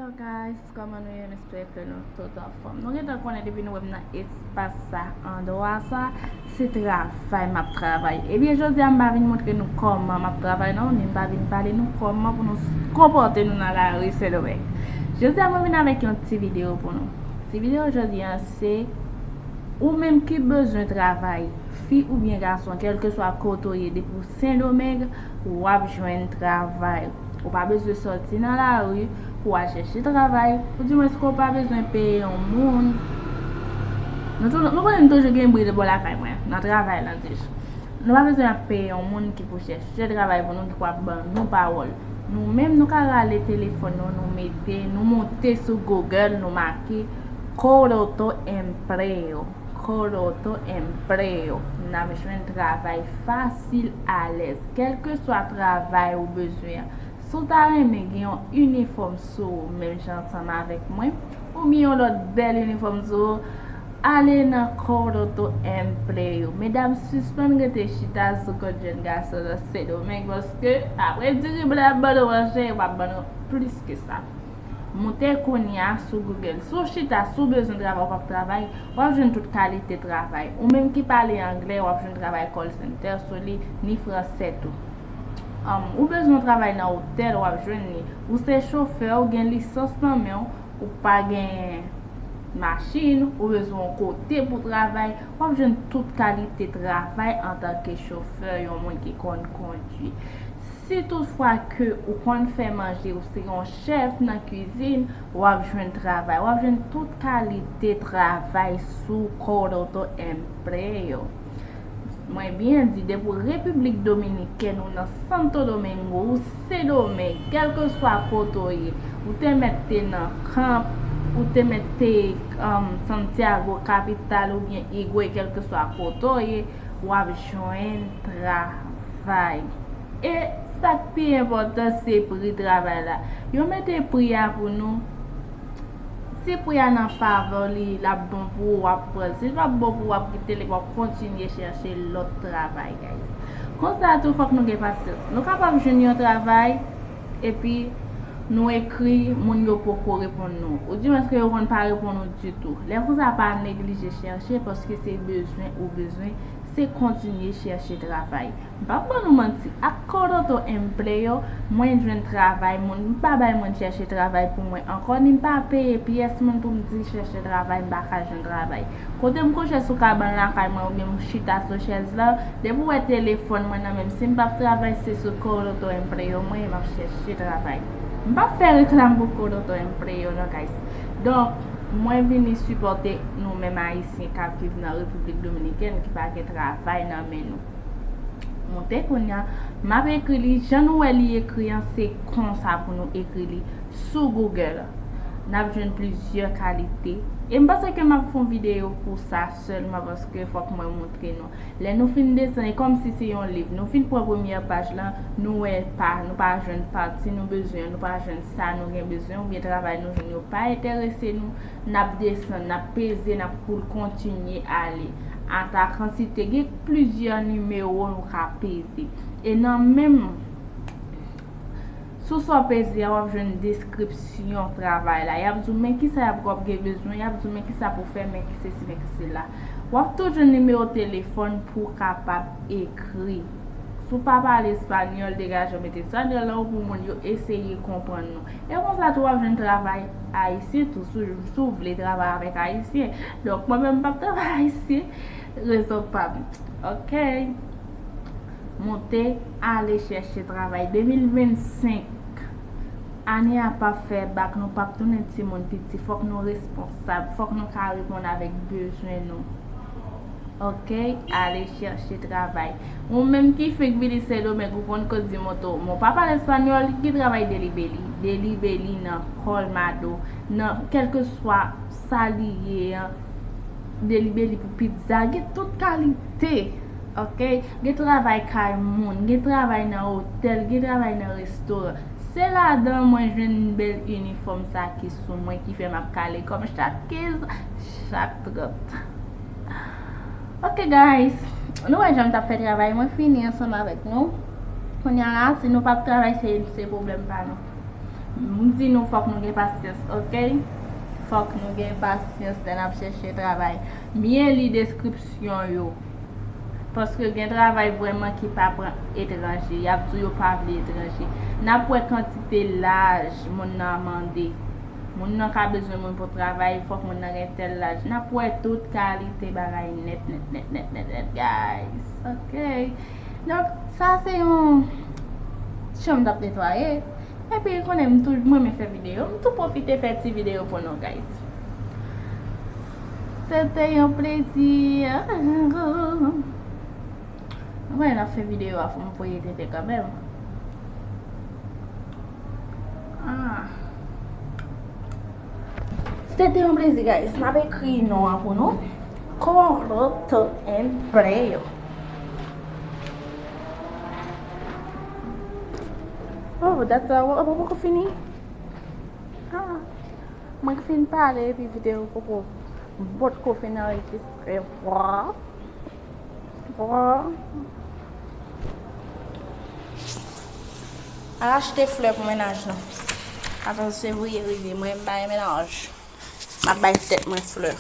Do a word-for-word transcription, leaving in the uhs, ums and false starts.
Hello guys, kòman nou ye? M espere ke nou tout anfòm. Nou gentan konnen depi nou wè m nan espas sa, andwa sa, se travay m ap travay. Ebyen, jodi a m pa vin montre nou kòman m ap travay non, ni m pa vin pale nou kòman pou nou s- konpòte nou nan lari Sendomeng. Jodi a mwen vin avèk yon ti videyo pou nou. Ti videyo jodi a se ou menm ki bezwen travay, fi oubyen gason, kèlkeswa kote w ye, depi w Sendomeng, w ap jwenn travay. Ou pa bezwen sòti nan lari pou w al chèche travay, oudimwens ke w pa bezwen peye yon moun. Nou tou, nou konnen nou toujou gen bri de bò lakay mwen, nan travay lan deja. Nou pa bezwen ap peye yon moun ki pou chèche travay pou nou, ki pou ap ban nou pawòl. Nou menm, nou ka rale telefòn nou, nou mete, nou monte sou Google, nou make Coroto Empleo. Coroto Empleo. N ap jwenn travay fasil, alèz. Kèlkeswa travay ou bezwen an. Si w ta renmen gen yon inifòm sou ou, menm jan ansanm avèk mwen, oubyen yon lòt bèl inifòm sou ou, ale nan Coroto Empleo. Medam, sispann rete chita sou kont jèn gason nan Sendomeng, paske apre diri blan y ap ban nou manje, yo p ap ban nou plis ke sa. Moute kounye a sou Google. Si w chita, si w bezwen travay, w p ap travay, w ap jwenn tout kalite travay. Ou menm ki pale anglè, w ap jwenn travay call center sou li, ni fransè tou. Um, ou bezwen travay nan otèl, w ap jwenn li. Ou se chofè, ou gen lisans nan men w, ou pa gen machin, ou bezwen yon kote pou travay, w ap jwenn tout kalite travay antanke chofè, yon moun ki konn kondui. Si toutfwa ke ou konn fè manje, ou se yon chèf nan kwizin, w ap jwenn travay. W ap jwenn tout kalite travay sou Coroto Empleo. Mwen byen di, depi w Repiblik Dominikèn, ou nan Santo Domingo, ou Sendomeng, kèlkeswa kote w ye, ou te mèt te nan Camp, ou te mèt te, um, Santiago, kapital, oubyen Higüey, kèlkeswa kote w ye, w ap jwenn travay. E sa k pi enpòtan, se pri travay la. Yo mete pri a pou nou. Si pri a nan favè w, li, l ap bon pou ou, w ap pran l. Si l p ap bon pou ou, w ap kite l epi w ap kontinye chèche lòt travay, guys. Konsa tou, fòk nou gen pasyans. Nou kapab jwenn yon travay, epi nou ekri, moun yo poko reponn nou. Oudimwens ke yo konn pa reponn ou ditou. Lè konsa, pa neglije chèche, paske se bezwen ou bezwen, se kontinye chèche travay. M p ap ban nou manti, ak Coroto Empleo, mwen jwenn travay, moun, m pa bay moun chèche travay pou mwen ankò, ni m pa peye pyès moun pou m di chèche travay, m pa ka jwenn travay. Kote m kouche sou kabann lakay mwen oubyen m chita sou chèz la, depi w wè telefòn mwen nan men m, si m p ap travay, se sou Coroto Empleo mwen ye, m ap chèche travay. M p ap fè reklam pou Coroto Empleo non, guys. Donk, mwen vini sipòte nou menm Ayisyen k ap viv nan Repiblik Dominikèn ki pa gen travay nan men nou. Moute kounye a, m ap ekri li. Jan nou wè li ekri an, se konsa pou nou ekri li sou Google. N ap jwenn plizyè kalite. E m panse ke m ap fè yon videyo pou sa sèlman, paske fòk mwen montre nou. Lè nou fin desann, e kòmsi se yon liv. Nou fin pran premyè paj lan, nou wè pa, nou pa jwenn pati nou bezwen, nou pa jwenn sa nou gen bezwen, oubyen travay nou jwenn yo pa enterese nou. N ap desann, n ap peze, n ap pou l kontinye ale. Ata kantite, gen plizyè nimewo nou ka peze. E nan menm, sou sa w peze a, w ap jwenn deskripsyon travay la. Y ap di w men kisa y ap, w ap gen bezwen, y ap di w men kisa pou fè, men ki sesi, men ki sela. W ap tou jwenn nimewo telefòn pou w kapab ekri. Si w pa pale espanyòl, degaje w mete espanyòl lan pou moun yo eseye konprann nou. E konsa tou w ap jwenn travay ayisyen tou, si w, si w vle travay avèk ayisyen. Donk, mwen menm m p ap travay ayisyen, rezon pa m. Oke. Moute, ale chèche travay. De mil vennsenk, ane a p ap fè bak, nou p ap tounen timoun piti. Fòk nou responsab, fòk nou ka reponn avèk bezwen nou. Oke, ale chèche travay. Ou menm ki fenk vini Sendomeng, ou konn kondui moto. Bon, pa pale espanyòl, gen travay Delibeli. Delibeli nan Colmado, nan kèlkeswa sa li ye an. Delibeli pou pizza, gen tout kalite. Oke, gen travay kay moun, gen travay nan otèl, gen travay nan restoran. Se ladan mwen jwenn bèl inifòm sa ki sou mwen, ki fè m ap kale kòm chak kenz, chak trant. Ok guys, nou wè jan m t ap fè travay mwen fini ansanm avèk nou. Kounye a la, si nou p ap travay, se, se pwoblèm pa nou. M di nou, fòk nou gen pasyans, oke? Fòk nou gen pasyans lè n ap chèche travay. Byen li deskripsyon yo. Paske gen travay vrèman ki pa pran etranje. Y ap di w yo pa vle etranje. N ap wè kantite laj moun nan mande. Moun nan ka bezwen moun pou travay, fòk moun nan gen tèl laj. N ap wè tout kalite bagay nèt, nèt, nèt, nèt, nèt, nèt, guys. Oke. Donk, sa se yon chanm m t ap netwaye. Epi, ou konnen m tou, m renmen fè videyo. M tou pwofite fè ti videyo pou nou, guys. Se te yon plezi. Mwen, n ap fè videyo a, fò m voye tete kanmenm. Ah. Se te yon plezi, guys. M ap ekri non an pou nou. Call to and play. Oh, that's a, oh, poko fini. Ah. Mwen k fin pale epi videyo poko, potko fin anrejistre. Vwa. Vwa. Al achte flè pou mennaj lan. Katòz fevriye rive, mwen m bay mennaj. M ap bay tèt mwen flè.